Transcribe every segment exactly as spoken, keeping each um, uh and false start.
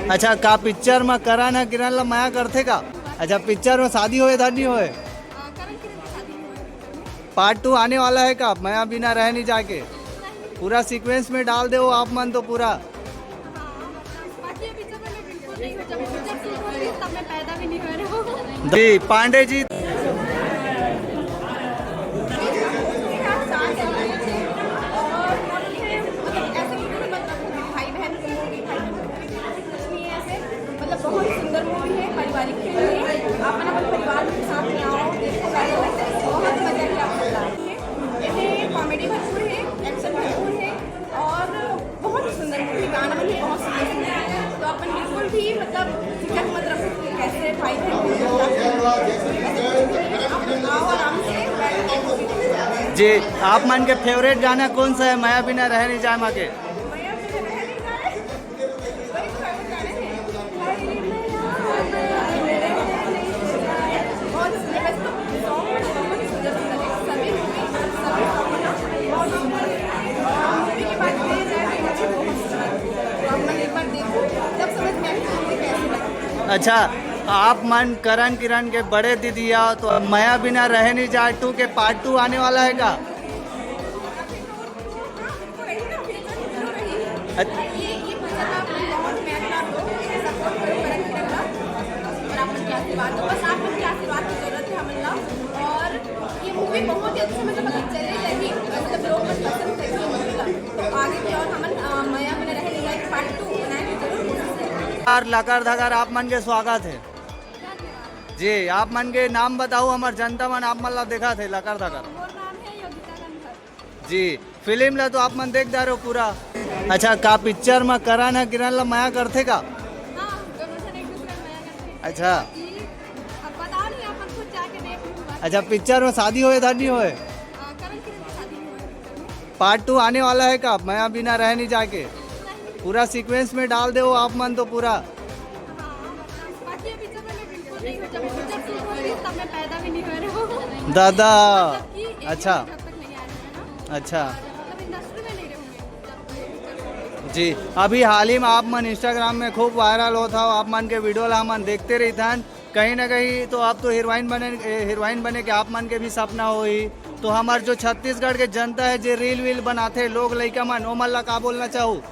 अच्छा, का पिक्चर में करण ह किरण ला मया करथे का? अच्छा, पिक्चर में शादी होए धर नहीं होए? पार्ट टू आने वाला है का? मया बिना रह नहीं जाके पूरा सीक्वेंस में डाल दे आप मन तो पूरा। जी, पांडे जी। भाई बहन के मूवी, भाई बहन के मूवी कुछ नहीं है ऐसे। मतलब, बहुत सुंदर मूवी है, पारिवारिक फिल्म है। आप अपन परिवार के साथ में आओ, देखो, बहुत मजा आएगा आपको। इसमें कॉमेडी भरपूर है, एक्शन भरपूर है और बहुत सुंदर मूवी, गाना भी बहुत सुंदर सुंदर है। तो अपन बिल्कुल भी, मतलब, फिक्र मत रखो कि कैसे भाई बहन के साथ में। आप आओ आराम से, बैठ के मूवी देखो। जी, आप मन के फेवरेट गाना कौन सा है? मया बिना रह नहीं जाए माँ के। अच्छा, आप मन करण किरण के बड़े दीदी आओ, तो मया बिना रह नहीं जाए टू के पार्ट टू आने वाला है का? अच्छा। ये, ये पिक्चर में आप लोग बहुत मेहनत डाल दो, सपोर्ट करो करण किरण का। और आप लोग के आशीर्वाद दो, बस आप लोग के आशीर्वाद की जरूरत है हमें लोग। और ये मूवी बहुत ही अच्छी, मतलब, अभी चले रही, मतलब, लोग बहुत पसंद करेंगे मूवी का। तो आगे भी और हमन, अ, मया बिना रह नहीं जाए पार्ट टू बनाए की जरूर कोशिश करेंगे। यार, लकर धकर आप मन के स्वागत है। धन्यवाद। जी, आप मन के नाम बताओ, हमार जनता मन आप मन ला देखा थे लकर धकर। मोर नाम है योगिता गंधर। जी, फिल्म ला तो आप मन देख डारे हो पूरा। अच्छा, का पिक्चर में करण ह किरण ला मया करथे का? हाँ, दोनों जन एक दूसरे में मया करते हैं। अच्छा। कि अब पता नहीं, अपन खुद जाके देख लूँगा। अच्छा, पिक्चर में शादी होए धर नहीं होए? हाँ, करण किरण की शादी नहीं हुई पिक्चर में। पार्ट टू आने वाला है का? मया बिना रह नहीं जाके पूरा सीक्वेंस में डाल दे आप मन तो पूरा। हाँ, मतलब, बाकी अभी जब मैं बिल्कुल नहीं हूँ, जब पिक्चर शुरू हो रही है, तब मैं पैदा भी नहीं हो रहा हूँ। दादा। मतलब कि एक अच्छा। जब तक नहीं आ रही है ना। अच्छा। मतलब, इंडस्ट्री में नहीं रहूँगी जब तक ये पिक्चर शुरू हो रही है। जी, अभी हाल ही में आप मन इंस्टाग्राम में खूब वायरल होत हव, आप मन के वीडियो ला हमन देखते रहिथन। कहीं ना कहीं तो आप तो हीरोइन बने, ए, हीरोइन बने के आप मन के भी सपना होही। तो हमार जो छत्तीसगढ़ के जनता है, जे रील वील बनाथे लोग लइका मन, ओमन ला का बोलना चाहू? ओमन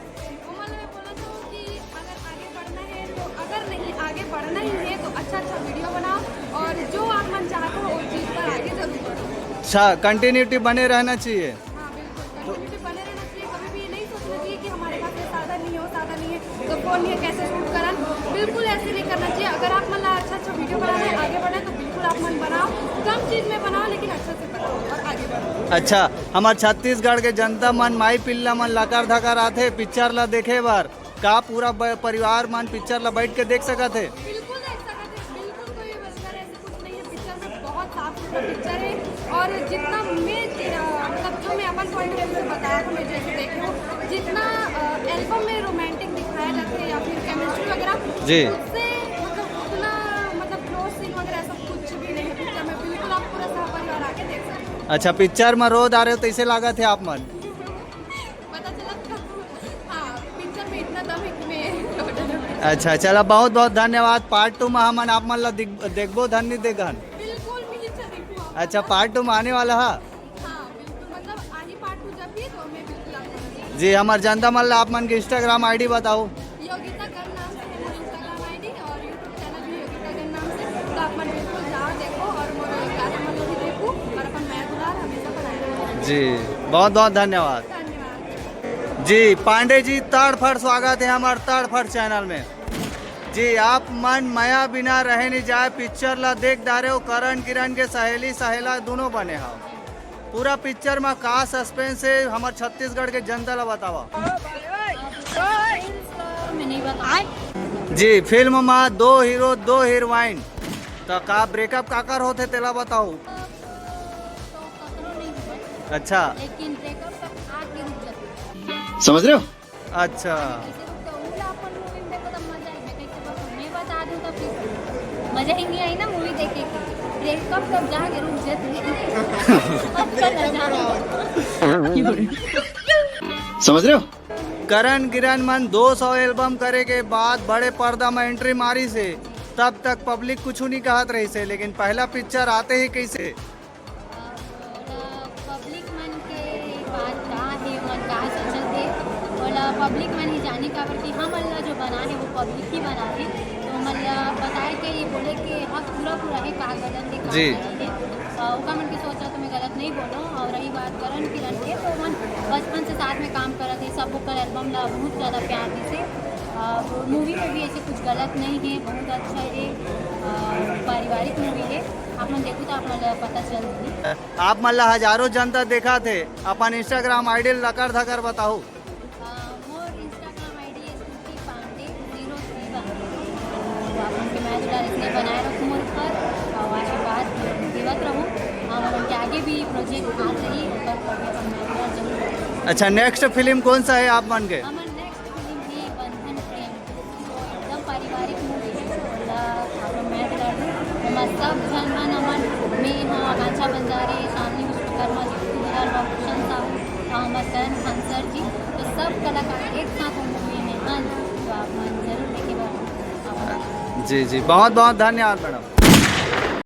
ला मैं बोलना चाहूँ कि अगर आगे बढ़ना है तो, अगर नहीं आगे बढ़ना ही है तो अच्छा अच्छा वीडियो बनाओ और जो आप मन चाहते हो वो चीज़ पर आगे जरूर बढ़ो। अच्छा, कंटिन्यूटी बने रहना चाहिए। हाँ, बिल्कुल, कंटिन्यूटी बने रहना चाहिए। कभी भी ये नहीं सोचना चाहिए कि हमारे पास ये साधन नहीं है, वो साधन नहीं है, तो फोन नहीं है, कैसे शूट करन। बिल्कुल ऐसे नहीं करना चाहिए। अगर आप मन ला अच्छा अच्छा वीडियो बनाना है, आगे बढ़ना है, तो बिल्कुल आप मन बनाओ। कम चीज़ में बनाओ, लेकिन अच्छा से बनाओ और आगे बढ़ो। अच्छा, हमार छत्तीसगढ़ के जनता मन, माई पिल्ला मन लकर धकर आथे पिक्चर ला देखे बर, का पूरा ब-, परिवार मन पिक्चर ला बैठ के देख सकत हे? बिल्कुल देख सकत हे, बिल्कुल कोई वल्गर ऐसे कुछ नहीं है। पिक्चर में बहुत साफ सुथरा पिक्चर है और जितना मैं, अ, मतलब, जो मैं अपन पॉइंट ऑफ व्यू से बताया था, मैं जैसे देखे हूँ, जितना, अ, एल्बम में रोमांटिक दिखाया जाता है या फिर केमिस्ट्री वगैरह, जी। उससे, मतलब, उतना, मतलब, क्लोज सीन वगैरह ऐसा कुछ भी नहीं है पिक्चर में। बिल्कुल आप पूरा सह परिवार आके देख सकते हो। अच्छा, पिक्चर में रो डारे हो तो इसे लागत है आप मन? पता चला था। हाँ, पिक्चर में इतना दम है कि मैं रो डालूंगी। अच्छा, चला, बहुत बहुत धन्यवाद। पार्ट टू में हमन आप मन ला दिख-, देखबो धन नहीं देखन। बिल्कुल भी इच्छा देखो आप। अच्छा, पार्ट टू में आने वाला है? हाँ, बिल्कुल, मतलब, आही पार्ट टू जब भी, तो मैं बिल्कुल आपको बताऊंगी। जी, हमार जनता मन ला आप मन के इंस्टाग्राम आईडी बताओ। योगिता गन नाम से है मोर इंस्टाग्राम आईडी और यूट्यूब चैनल भी योगिता गन नाम से। तो आप मन बिल्कुल जाओ, देखो और मोर गाना मन भी देखो और अपन मया दुलार हमेशा बनाए रखो। जी, बहुत बहुत धन्यवाद। धन्यवाद। जी, पांडे जी, तड़फड़ स्वागत है हमार तड़फड़ चैनल में। जी, आप मन मया बिना रहे नहीं जाए पिक्चर ला देख डारे हो, करण किरण के सहेली सहेला दोनों बने हो। पूरा पिक्चर में का सस्पेंस है, हमार छत्तीसगढ़ के जनता ला बतावा। मैं नहीं बता। जी, फिल्म में दो हीरो, दो हीरोइन, तो का ब्रेकअप काकर होथे, तेला बताओ। तो ककरो नहीं हुआ। अच्छा। लेकिन ब्रेकअप तक आके रुक जाता। समझ रहे हो? अच्छा। कैसे रुकता हूँ? बोला, अपन मूवी में देखो तब मजा आए। मैं कैसे बोलूँ? मैं बता दूँ तब फिर मजा ही नहीं आई ना मूवी देखे की। ब्रेकअप तब जाके रुक जाती है। अब तो ना जाओ। समझ रहे हो? करण किरण मन दो सौ एल्बम करे के बाद बड़े पर्दा में एंट्री मारिस हे, तब तक पब्लिक कुछ नहीं कहत रहिस हे, लेकिन पहला पिक्चर आते ही कैसे? पब्लिक मन के बात का हे, मन का सोचत हे, ओला पब्लिक मन ही जानी, काबर कि हमन ला जो बना हे वो पब्लिक ही बना हे। तो हमन ला बताए के, ये बोले के हक पूरा पूरा हे, का गलत हे, का जी। सही हे। अ, ओका मन के सोच ला तो मैं गलत नहीं बोलूँ। और रही बात करण किरण के, तो मन बचपन से साथ में काम करत हे, सब ओकर एल्बम ला बहुत ज़्यादा प्यार दिस हे। मूवी में भी ऐसे कुछ गलत नहीं है, बहुत अच्छा है। अ, पारिवारिक मूवी है, आप मन देखो तो आप मन ला पता चल जाही। आप मन ला हजारों जनता देखत हे, अपन इंस्टाग्राम आईडी लकर धकर बताओ। अ, मोर इंस्टाग्राम आईडी है स्मृति पांडे ज़ीरो थ्री वन। तो आप मन के मैं थोड़ा इसने बनाए रखूँ मोर ऊपर, और आशीर्वाद देवत रहूँ। हम उनके आगे भी प्रोजेक्ट आत रही, ओकर पर भी अपन मैं जरूर अच्छा, नेक्स्ट फिल्म कौन सा है आप मन के? हमर नेक्स्ट फिल्म है बंधन प्रेम, जो एकदम पारिवारिक मूवी है। ओला आप मैं बता दूँ, हमर सब झन मन, हमर मैं हाँ, आकांक्षा बंजारे, चांदनी विश्वकर्मा जी, कुमार बाबूशन साहू, और हमर करण खान सर जी, तो सब कलाकार एक साथ वो मूवी में हन। तो आप मन जरूर देखे बर आप जी जी, बहुत बहुत धन्यवाद मैडम।